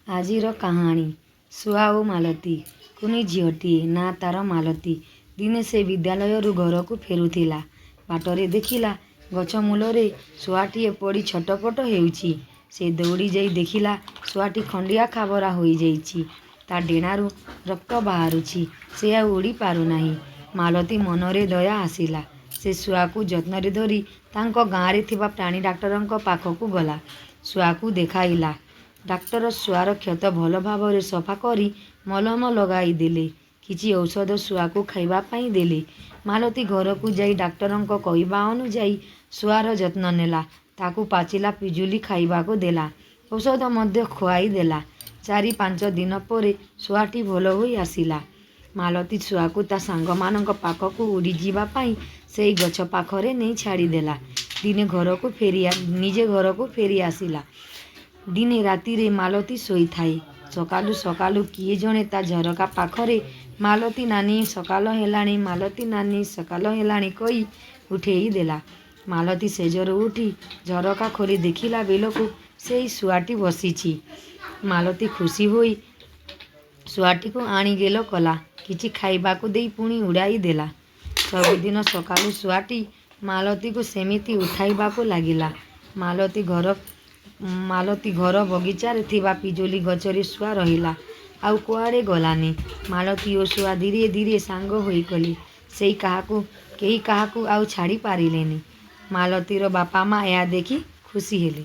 ଆଜିର କାହାଣୀ ଶୁଆ ଓ ମାଳତୀ। କୁନି ଝିଅଟିଏ, ନାଁ ତା'ର ମାଳତୀ। ଦିନେ ସେ ବିଦ୍ୟାଳୟରୁ ଘରକୁ ଫେରୁଥିଲା। ବାଟରେ ଦେଖିଲା ଗଛ ମୂଳରେ ଶୁଆଟିଏ ପଡ଼ି ଛଟପଟ ହେଉଛି। ସେ ଦୌଡ଼ି ଯାଇ ଦେଖିଲା ଶୁଆଟି ଖଣ୍ଡିଆ ଖାବରା ହୋଇଯାଇଛି। ତା' ଡେଣାରୁ ରକ୍ତ ବାହାରୁଛି। ସେ ଆଉ ଉଡ଼ି ପାରୁନାହିଁ। ମାଳତୀ ମନରେ ଦୟା ଆସିଲା। ସେ ଶୁଆକୁ ଯତ୍ନରେ ଧରି ତାଙ୍କ ଗାଁରେ ଥିବା ପ୍ରାଣୀ ଡାକ୍ତରଙ୍କ ପାଖକୁ ଗଲା। ଶୁଆକୁ ଦେଖାଇଲା। ଡାକ୍ତର ଶୁଆର କ୍ଷତ ଭଲ ଭାବରେ ସଫା କରି ମଲମ ଲଗାଇଦେଲେ। କିଛି ଔଷଧ ଶୁଆକୁ ଖାଇବା ପାଇଁ ଦେଲେ। ମାଳତୀ ଘରକୁ ଯାଇ ଡାକ୍ତରଙ୍କ କହିବା ଅନୁଯାୟୀ ଶୁଆର ଯତ୍ନ ନେଲା। ତାକୁ ପାଚିଲା ପିଜୁଳି ଖାଇବାକୁ ଦେଲା। ଔଷଧ ମଧ୍ୟ ଖୁଆଇ ଦେଲା। 4-5 ଦିନ ପରେ ଶୁଆଟି ଭଲ ହୋଇ ଆସିଲା। ମାଳତୀ ଶୁଆକୁ ତା' ସାଙ୍ଗମାନଙ୍କ ପାଖକୁ ଉଡ଼ିଯିବା ପାଇଁ ସେଇ ଗଛ ପାଖରେ ନେଇ ଛାଡ଼ିଦେଲା। ଦିନେ ଘରକୁ ଫେରି ନିଜେ ଘରକୁ ଫେରି ଆସିଲା। ଦିନେ ରାତିରେ ମାଳତୀ ଶୋଇଥାଏ। ସକାଳୁ ସକାଳୁ କିଏ ଜଣେ ତା' ଝରକା ପାଖରେ ମାଳତୀ ନାନୀ ସକାଳ ହେଲାଣି, ମାଳତୀ ନାନୀ ସକାଳ ହେଲାଣି କହି ଉଠେଇ ଦେଲା। ମାଳତୀ ଶେଯରୁ ଉଠି ଝରକା ଖୋଲି ଦେଖିଲା ବେଳକୁ ସେଇ ଶୁଆଟି ବସିଛି। ମାଳତୀ ଖୁସି ହୋଇ ଶୁଆଟିକୁ ଆଣି ଗେଲ କଲା। କିଛି ଖାଇବାକୁ ଦେଇ ପୁଣି ଉଡ଼ାଇ ଦେଲା। ସବୁଦିନ ସକାଳୁ ଶୁଆଟି ମାଳତୀକୁ ସେମିତି ଉଠାଇବାକୁ ଲାଗିଲା। ମାଳତୀ ଘର ବଗିଚାରେ ଥିବା ପିଜୁଳି ଗଛରେ ଶୁଆ ରହିଲା। ଆଉ କୁଆଡ଼େ ଗଲାନି। ମାଳତୀ ଓ ଶୁଆ ଧୀରେ ଧୀରେ ସାଙ୍ଗ ହୋଇଗଲେ। ସେଇ କାହାକୁ କେହି କାହାକୁ ଆଉ ଛାଡ଼ି ପାରିଲେନି। ମାଳତୀର ବାପା ମା' ଏହା ଦେଖି ଖୁସି ହେଲେ।